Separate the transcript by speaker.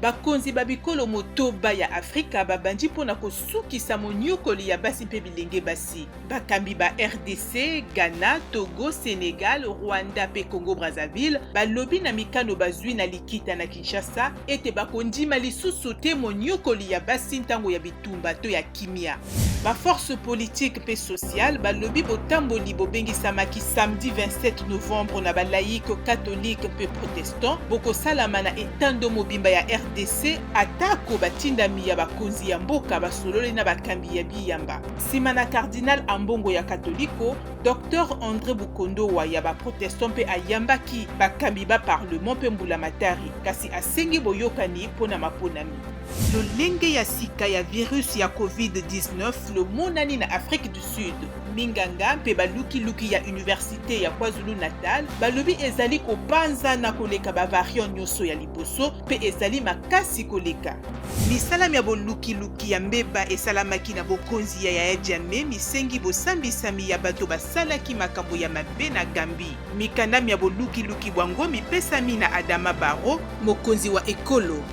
Speaker 1: Bakonzi ba bikolo motoba ya Afrika babandi mpo na kosukisa moniokoli ya basi mpe bilenge basi. Bakambi ba rdc, Ghana, Togo, Senegal, Rwanda mpe Congo-Brazzaville balobi na mikano bazwi na likita na Kinshasa ete bakondima lisusu te moniokoli ya basi ntango ya bitumba to ya kimia. Ba forces politiques mpe sociales balobi botamboli bobengisamaki samedi 27 novembre na ba laïcs catholiques mpe protestants bokosalama na etando mobimba ya rdc atako batindami ya bakonzi ya mboka basololi na bakambi ya biyamba. Sima na Cardinal Ambongo ya Katoliko, Docteur Andre Bukondowa ya ba protestants mpe ayambaki bakambi ba parlement mpe mbulamatari, kasi asengi boyokani mpo na maponami. Lolenge ya sika ya virus ya Covid-19 lomonani na Afrique du Sud. Minganga mpe balukiluki ya Universite ya KwaZulu-Natal balobi ezali kopanzana koleka ba variants nyoso ya liboso mpe ezali makasi koleka. Misala mya bolukiluki ya mbeba esalamaki na bokonzi ya Yaya Jammeh misengi bosambisami ya bato basalaki makambo ya mabe na Gambie. Mikanda mya bolukiluki bwango mipesami na Adama Barrow, mokonzi wa ekolo.